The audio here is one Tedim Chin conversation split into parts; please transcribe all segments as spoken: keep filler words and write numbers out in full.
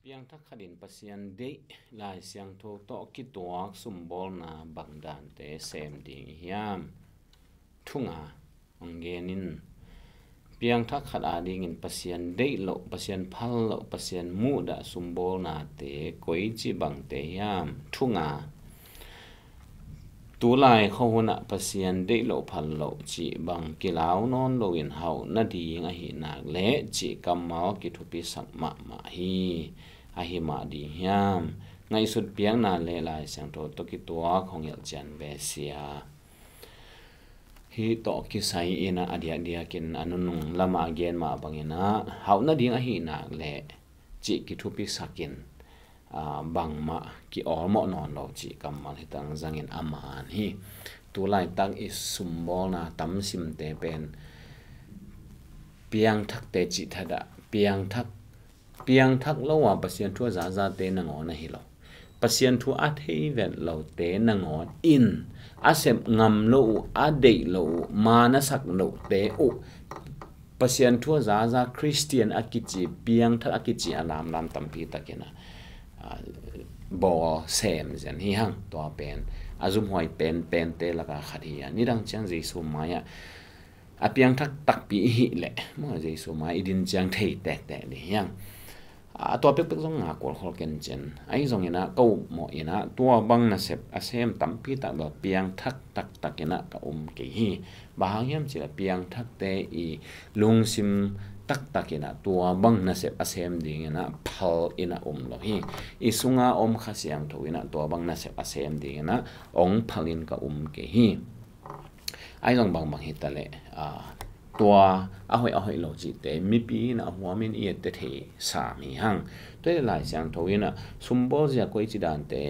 Piangthak khat in Pasian deih, Lai Siangtho tawh kituak sumbawlna bang dante sem ding i hiam? Thunga hong gen in. Piangthak khat adingin Pasian deih loh, Pasian phal loh, Pasian muhdah sumbawlnate koici bangte hiam? Thunga, tulai khuahun ah Pasian deih loh phal loh cih bang kilau nawn loin hauh nading ahih nak leh cih kammal kithupisak mahmah hi. Ahi mah ding hiam? Ngaihsut piakna le Lai Siangtho tawh kituak hong hilhcian ve sia. Hih tawh kisai in ah a diakdiakin a nunung lamah a gen mah bangin ah hauh nading ahih nak leh cih kithupisakin, aa, bangmah ki-awlmawh nawn lo cih kammal hi tang zangin a man hi. Tulaitak i sumbawlna tamsimte pen piangthakte cih thadah, piangthak, piangthak lo a Pasian thu a zazate nangawn ahi lo. Pasian thu a thei vet lote nangawn in a sep ngam lo uh, a deih lo uh, maan a sak lote uh Pasian thu a zaza Khristian a kici, piangthak a kici a lamlam tampi takin a, a, bawl sem zen hi hang. Tua pen a zumhuai penpente laka khat hi a, nidang ciang Jesu mai-ah a piangthak takpi i hih leh maw, Jesu mai i din ciang thei tektek ding hi hang. A tua pekpek zong ngak kholkhol kencin. Ahi zongin ah ka upmawh in ah tua bang nasep a sem tampi tak bel piangthak taktak in ah ka um kei hi. Bang hang hiam cih leh piangthakte i lungsim taktak in ah tua bang nasep a sem dingin ah phal in ah um lo hi. I sunga om Kha Siangtho in ah tua bang nasep a sem dingin ah ong phal in ka um kei hi. Ahi zong bangbang hi ta leh, aa, tua a hoih a hoih lo cihte mipi in a huamin i ette thei sam hi hang. Tua hi leh Lai Siangtho in ah sumbawl zia koici dante,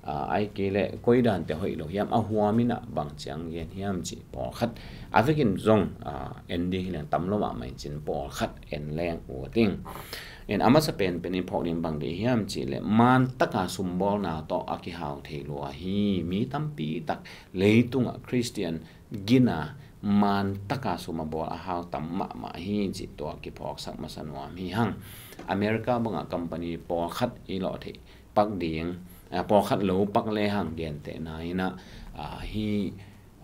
aa, ahih kei leh koi dante hoih lo hiam, a huamin ah bang ciang gen hiam cih pawlkhat a vekin zong, aa, en ding hi leng tam lo mahmah in cin pawlkhat en leng ut ing. In a masa penpen in phawk ding bang ding hiam cih leh maan taka sumbawlna tawh a kihau thei lua hi. Mi tampi tak leitungah Khristian gina maan taka sum a bawl a hau tam mahmah hi cih tua kiphawksak masa nuam hi hang. America bangah company pawlkhat i lawh theih pak ding, ah, pawlkhat lo pak lehang gentehna in ah, ah, hi,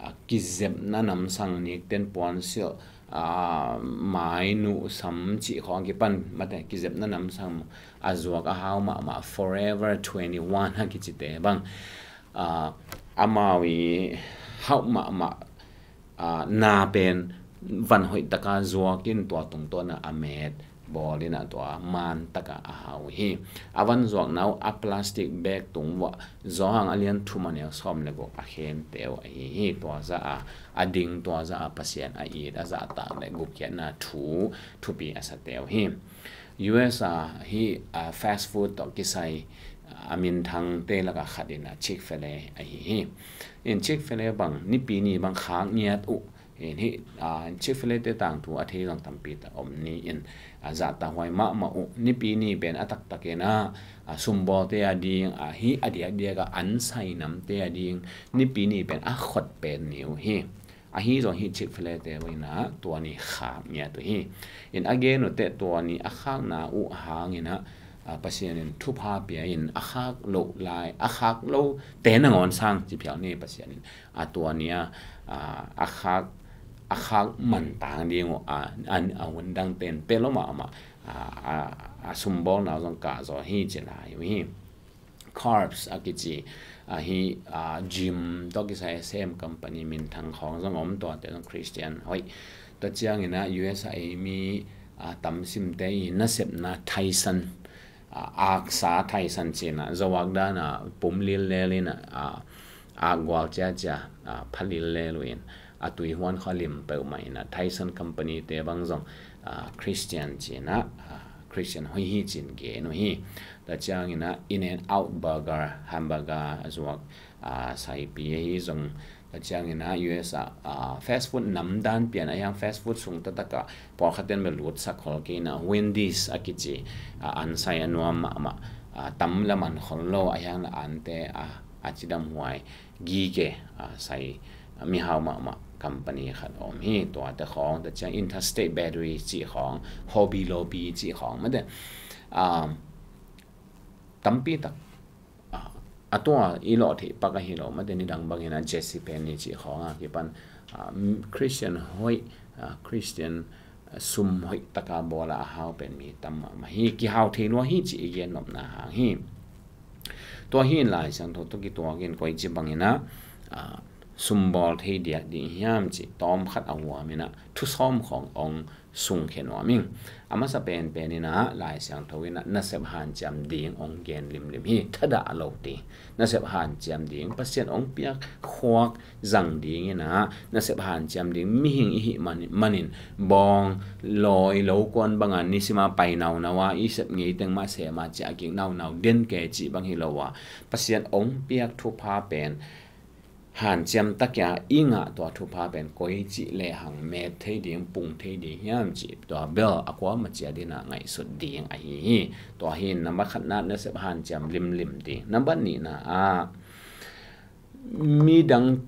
ah, kizepna namsang nikten puansilh, ah, mainuh sam cih khawng kipan mate kizepna namsang a zuak a hau mahmah Forever twenty-one a kicite bang, ah, amau i hauh mahmah, ah, na pen van hoih taka zuakin tua tungtawn a met bawl in ah tua maan taka a hau hi. A van zuakna uh a plastic bag tung uah Johan a lian thum a neu sawm le guk a khente uh ahi hi. Tua zah a, a ding, tua zah a Pasian a it a zahtak le gupkhiatna thu thupi a sate uh hi. U S a hi, a, fast food tawh kisai, a, a minthangte laka khat in a Chick-fil-A ahi hi. In Chick-fil-A bang nipi ni bang khak ngiat uh, in hi, a, Chick-fil-A te tangthu a thei zong tampi tak om ni in, a, zahtakhuai mahmah uh. Nipi ni pen a taktakin a, a, sumbawlte a ding, a, hi a diakdiak a an sai namte a ding nipi ni pen a khot pen ni uh hi. Ahi zong hi Chick-fil-A te uh in ah tua ni khak ngiat uh hi. In a gen uh teh tua ni a khakna uh hangin ah, a, Pasian in thupha pia in a khak loh lai, a khak lote nangawn sang ci phial ni Pasian in. A tua ni a, a, a khak, a khak mantang ding uh a, a, a hun dangte in pia lo mahmah, a, a, a sumbawlna uh zong kah zaw hi ci lai uh hi. Carbs a kici, a, hi, a, gym tawh kisai a sem company minthang khawng zong om, tuate zong Khristian hoih. Tua ciangin ah U S a ei mi, a, tamsimte i nasepna thaisan, a, aksa thaisan ci-in ah zawak dan a pum lillel in ah, a, akgual ciacia, a, pha lillel uh in a tui huan khua lim peuhmah in ah thaisan company te bang zong, a, Khristian ci-in ah, a, Khristian hoih hi ci-in gen uh hi. Tua ciangin ah In-N-Out Burger, hamburger a zuak, a, saipi ahi zong. Tua ciangin ah U S a, a, fast food namdan pian a hiang fast food sung taktak a pawlkhat ten bel lutsak khol kei in ah Wendy's a kici, a, an sai a nuam mahmah, a, tam le man khol lo a hiang le ante, a, a cidam huai gige, a, sai, a, mihau mahmah company khat om hi. Tuate khawng, tua ciang Interstate Battery cih khawng, Hobby Lobby cih khawng mate, a, tampi tak, a, a tua i lawh theih pak ahi lo, mate, nidang bangin a Jesse Penny cih khawng a kipan, a, Christian hoih, a, Christian, a, sum hoih taka bawl a a hau pen mi tam mahmah hi. Kihau thei lua hi cih i gen nopna hang hi. Tua hi in Lai Siangtho tawh kituakin koici bangin a, a, sum bawl thei diak ding hiam cih tawm khat a huamin a thusawm khawng ong sungkhia nuam ing. A masa penpen in a Lai Siangtho in a nasep hanciam ding ong gen limlim hi, thadah lo ding. Nasep hanciam ding, Pasian ong piak khuak zang ding in a nasep hanciam ding mihing i hih man, manin bawng lawi lo kuan banga nisima pai naunau a, i sep ngei teng mah sem a ciah kik naunau den ke cih bang hi lo a, Pasian ong piak thupha pen hanciam takia i ngah tua thupha pen koici lehang met thei ding, pung thei ding hiam cih tua bel a kuamah ciat in a ngaihsut ding ahi hi. Tua hi in nambat khatna nasep hanciam limlim ding. Nambat nihna ah midang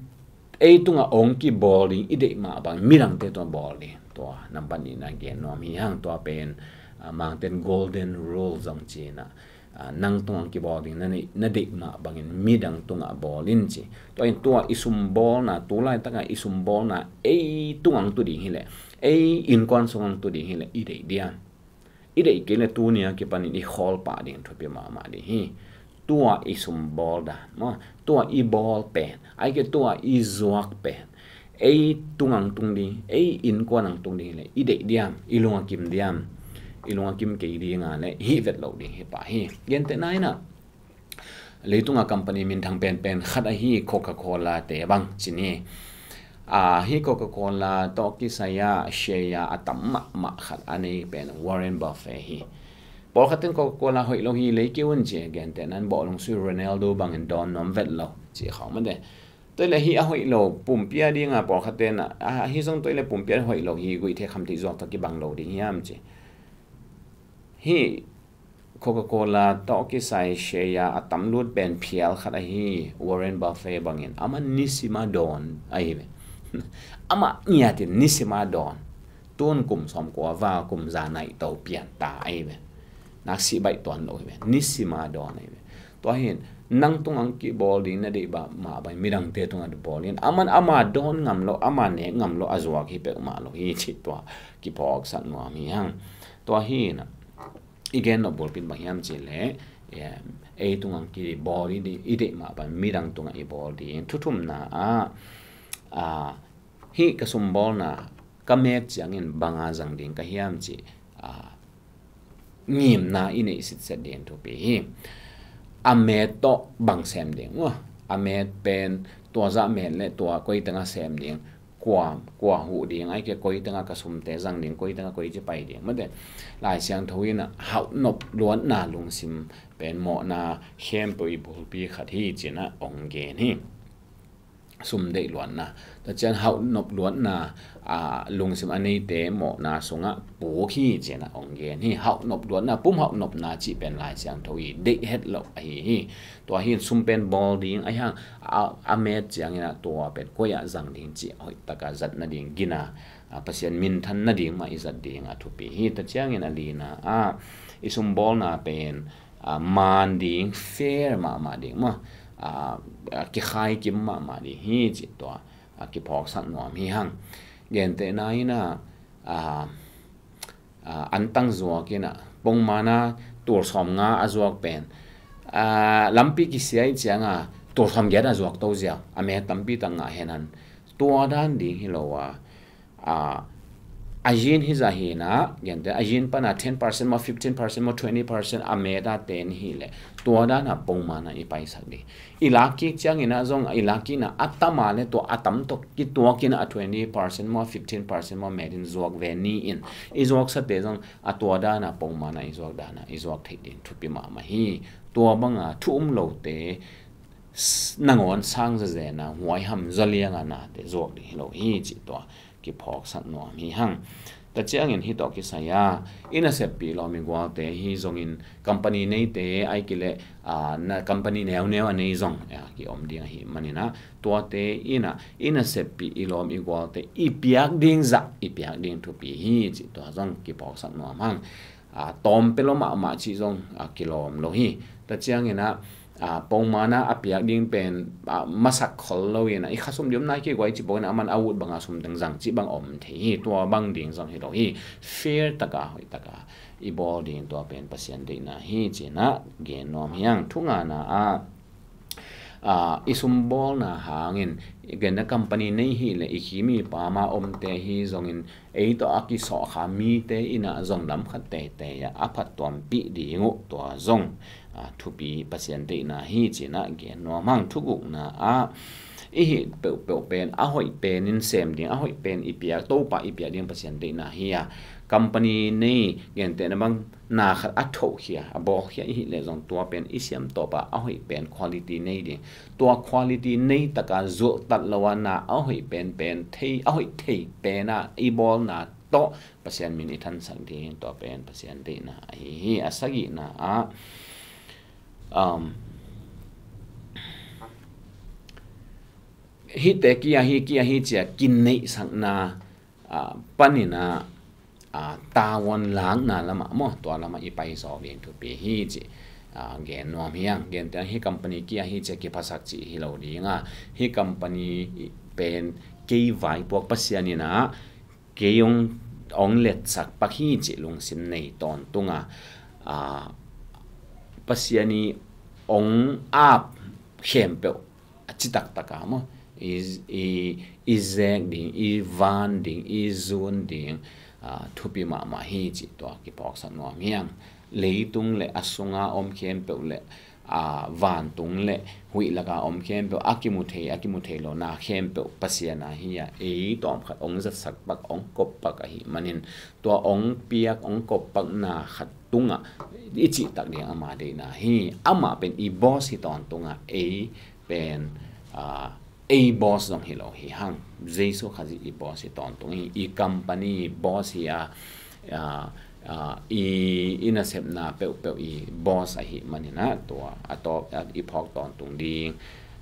ei tungah ong kibawl ding i deih mah bang midangte tungah bawl ding. Tua nambat nihna gen nuam hi hang. Tua pen, a, Mangten golden rule zong ci in a, a, nang tungah kibawl ding na, na deih mah bangin midang tungah bawl in ci. Tua in tua i sum bawlna, tu laitakah i sum bawlna ei tungah tu ding hileh, ei innkuan sungah tu ding hileh i deih diam? I deih kei leh tuni a kipanin i khawl pah ding thupi mahmah ding hi. Tua i sum bawl dan maw, tua i bawl pen, ahih kei leh tua i zuak pen ei tungah tung ding, ei innkuan ah tung ding hileh i deih diam, i lung a kim diam? I lung a kim kei ding a leh hih vet loh ding hi pah hi. Gentehna in a, leitungah company minthang penpen khat ahi Coca-Cola te bang ci ni. A, hih Coca-Cola tawh kisai a share a tam mahmah khat a nei pen Warren Buffett hi. Pawlkhat in Coca-Cola hoih lo hi, lei kei un ci, gentehna in bawlung sui Ronaldo bangin dawn nuam vet lo ci khawng mate. Tua leh hih a hoih lo pumpi a ding a pawlkhat in a, a, hih zong tua leh pumpi a hoih lo hi, guihte khamtheih zuak tawh kibang lo ding hiam ci. Hih Coca-Cola tawh kisai share a tam lut pen phial khat ahi Warren Buffett bangin amah nisim a dawn ahi ve. Amah ngiatin nisim a dawn. Tun kum sawmkua val, kum za naih to pian ta ahi ve. Nak sih baih tuan lo hi ve. Nisim a dawn ahi ve. Tua hi in nang tungah kibawl ding na deih mah bang midangte tungah bawl in, amah in ama dawn ngam lo, ama nek ngam lo a zuak hi peuhmah lo hi cih tua kiphawksak nuam hi hang. Tua hi in a, i gen nop bulpi in bang hiam cih leh, em, ei tungah kibawl i deih, i deih mah bang midang tungah i bawl ding. Thu thumna ah, a, hih ka sum bawlna ka met ciangin bang a zang ding ka hiam cih, a, ngimna i neih sitset ding thupi hi. A met tawh bang sem ding, ua, a met pen tua zah met leh tua koi tengah sem ding, kua, kua huh ding, ahih kei leh koi tengah ka sumte zang ding, koi tengah koici pai ding mate. Lai Siangtho in a hauh nop luatna lungsim pen mawhna khempeuh i bulpi khat hi ci in a ong gen hi. Sum deih luatna, tua ciang hauh nop luatna, a, lungsim a neite mawhna sungah puk hi ci in a ong gen hi. Hauh nop luatna, pum hauh nopna cih pen Lai Siangtho i deih het loh ahi hi. Tua hi in sum pen bawl ding ahi hang, a, a met ciangin a tua pen koi ah zang ding cih hoih taka zat nading gina, a, Pasian minthan nading mah i zat ding a thupi hi. Tua ciangin a lina ah i sum bawlna pen, a, maan ding, fair mahmah ding maw, a, a, kikhai kim mahmah ding hi cih tua, a, kiphawksak nuam hi hang. Gentehna in a, a, a, antang zuak in a, pongman a tul sawmnga a zuak pen, a, lampi kisia i ciang a tul sawmgiat a zuak to ziau, a met tampi tak ngah hen an. Tua dan ding hi lo a, a, a zin hi zah hi in a, gente, a zin pan a ten percent maw, fifteen percent maw, twenty percent a met a ten hi leh, tua dan a pongman a i paisak ding. I lak kik ciangin a zong, i lak kik in a, a tam a leh tua a tam tawh kituak in a twenty percent maw, fifteen percent maw met in zuak ve ni in. I zuaksate zong a tua dan a pongman a i zuak dan a i zuak theih ding thupi mahmah hi. Tua bang a thu um lote, s-, nangawn sang zazen a, huaiham zaw liang a nate zuak ding hi lo hi cih tua kiphawksak nuam hi hang. Tua ciangin hih tawh kisai a, i naseppih lawm i gualte hi zongin company neite ahih kei leh, a, na company neuneu a nei zong, a, kiom ding ahih manin a, tuate in a, i naseppih i lawm i gualte i piak ding zah, i piak ding thupi hi cih tua zong kiphawksak nuam hang. a, tawm pia lo mahmah cih zong, a, kilawm lo hi. Tua ciangin ah, a, pongmana a piak ding pen, a, masak khol lo in ah, i khasum diom nai kei guai ci bawk in ah, aman a ut banga sum teng zang cih bang om thei hi. Tua bang ding zong hi lo hi. Fair taka, hoih taka i bawl ding tua pen Pasian deihna hi ci-in ah gen nuam hi hang. Thu ngana ah, a, i sumbawlna hangin, i genna company nei hi le i khimi pama omte hi zongin, ei tawh a kisawhkha mite in ah zong lam khat teitei ah a phattuampih ding uh, tua zong, a, thupi Pasian deihna hi ci-in ah gen nuam hang. Thu gukna ah, i hih peuhpeuh pen a hoih penin sem ding, a hoih pen i piak, Topa i piak ding Pasian deihna hi a, company nei gentehna bang na khat a thohkhia, a bawlkhia i hih leh zong tua pen i siam tawpah a hoih pen quality nei ding. Tua quality nei taka zulhtat lo a na a hoih pen pen thei, a hoih thei pen ah i bawlna tawh Pasian min i thansak ding, tua pen Pasian deihna ahi hi. A sagihna ah, um, hihte kia hi, kia hi ci-a kineihsakna, a, panin ah, a, tavuan lakna lamah maw, tua lamah i paizaw ding thupi hi ci, a, gen nuam hi hang. Gentehna hih company kia hi ci-a kiphasak cih hi lo ding a, hih company pen kei vaipuak Pasian in ah kei hong, hong letsak pak hi cih lungsim nei tawntung a, a, Pasian i hong ap khempeuh a citaktak a maw, i, i, i zek ding, i van ding, i zun ding, a, thupi mahmah hi cih tua kiphawksak nuam hi hang. Leitung le a sunga om khempeuh le, a, vantung le huih laka om khempeuh, a kimu thei, a kimu thei lo na khempeuh Pasian a hi a, ei tawmkhat hong zatsak pak, hong kop pak ahih manin, tua hong piak, hong kop pak na khat tungah i cihtak ding ama deihna hi. Amah pen i boss hi tawntung a, ei pen, a, ei boss zong hi lo hi hang. Jesu Khazih i boss hi tawntung hi, i company boss hi a, a, a, i, i nasepna peuhpeuh i boss ahih manin ah tua a tawp, a, i phawk tawntung ding,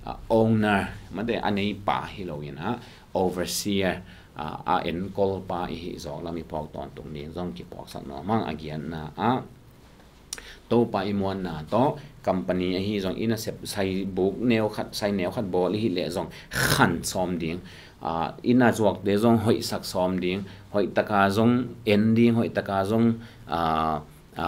a, owner, mate a neipa hi lo in ah, overseer, a, a enkolpa i hih zawk lam i phawk tawntung ding zong kiphawksak nuam hang. A giatna ah, Topa i muanna tawh company ahi zong i nasep sai buk neu khat, sai neu khat bawl i hih leh zong khan sawm ding. A, i na zuakte zong hoihsak sawm ding, hoih taka zong en ding, hoih taka zong, a, a,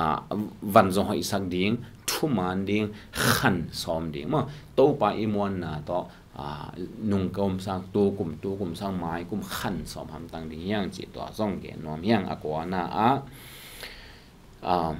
van zong hoihsak ding, thuman ding, khan sawm ding maw. Topa i muanna tawh, a, nung ka um sang, tu kum, tu kum sang, mai kum khan sawm hamtang ding hi hang cih tua zong gen nuam hi hang. A kuana ah, a,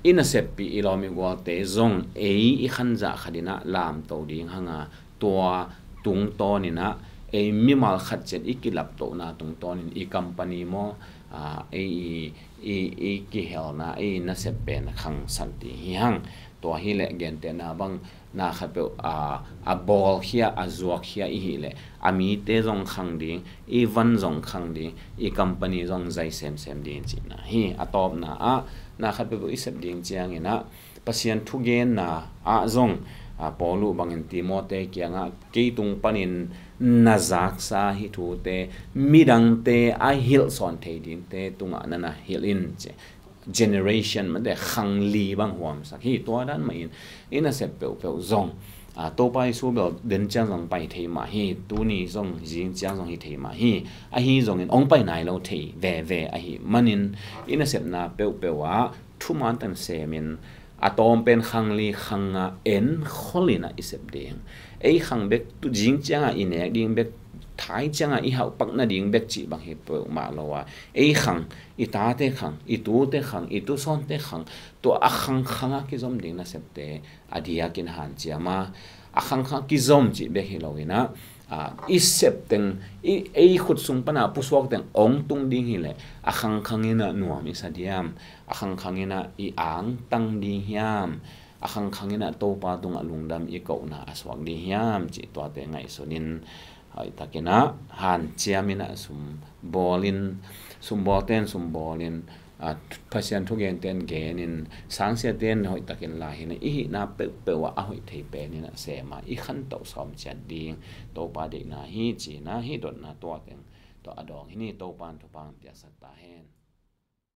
i naseppih i lawm i gualte zong ei i khanzah khat in ah lamto ding hang a, tua tungtawn in ah ei mimal khat ciat i kilaptohna tungtawn in i company maw, a, ei i, i, i kihelna, ei nasep pen khangsak ding hi hang. Tua hi leh gentehna bang na khatpeuh, a, a bawlkhia, a zuakkhia i hih leh a mite zong khang ding, i van zong khang ding, i company zong zai semsem ding cihna hi. A tawpna ah, na khatpeuh i sep ding ciangin ah, Pasian thugenna ah zong, a, Paulu bangin Timote kiangah, kei tung panin na zaksa hih thute midangte a hilh sawn thei dingte tungah na na hilh in ci. Generation mate khangli bang huamsak hi. Tua dan mahin i nasep peuhpeuh zong, a, Topa Jesu bel den ciang zong pai thei mah hi. Tuni zong zing ciang zong hi thei mah hi. Ahi zongin hong pai nai lo thei veve ahih manin i nasepna peuhpeuh ah thuman tan semin a tawm pen khangli khanga en kholin ah i sep ding. Ei khang bek, tu zing cianga i nek ding bek, thai cianga i hauh pak nading bek cih bang hi peuhmah lo a, ei khang, i tate khang, i tute khang, i tusawnte khang, tua a khangkhanga kizom ding nasepte a diakin hanciam a, a khangkhanga kizom cih bek hi loin ah, a, i sep teng, i, ei khut sung pana pusuak teng ong tung ding hileh a khangkhang in ah nuam i sa diam? A khangkhang in ah i angtang ding hiam? A khangkhang in ah Topa tungah lungdam i kohna a suak ding hiam cih tuate ngaihsunin, hoihtakin ah hanciamin ah sum bawlin, sum bawlten sum bawlin, a, Pasian thugenten genin, sangsiaten hoihtakin lai hi in ah, i hihna peuhpeuh ah a hoih thei penin ah sem a, i khantoh sawm ciat ding Topa deihna hi cihna hi. Dotna tua teng tawh a dawng hi ni. Topan thupha piaksak ta hen.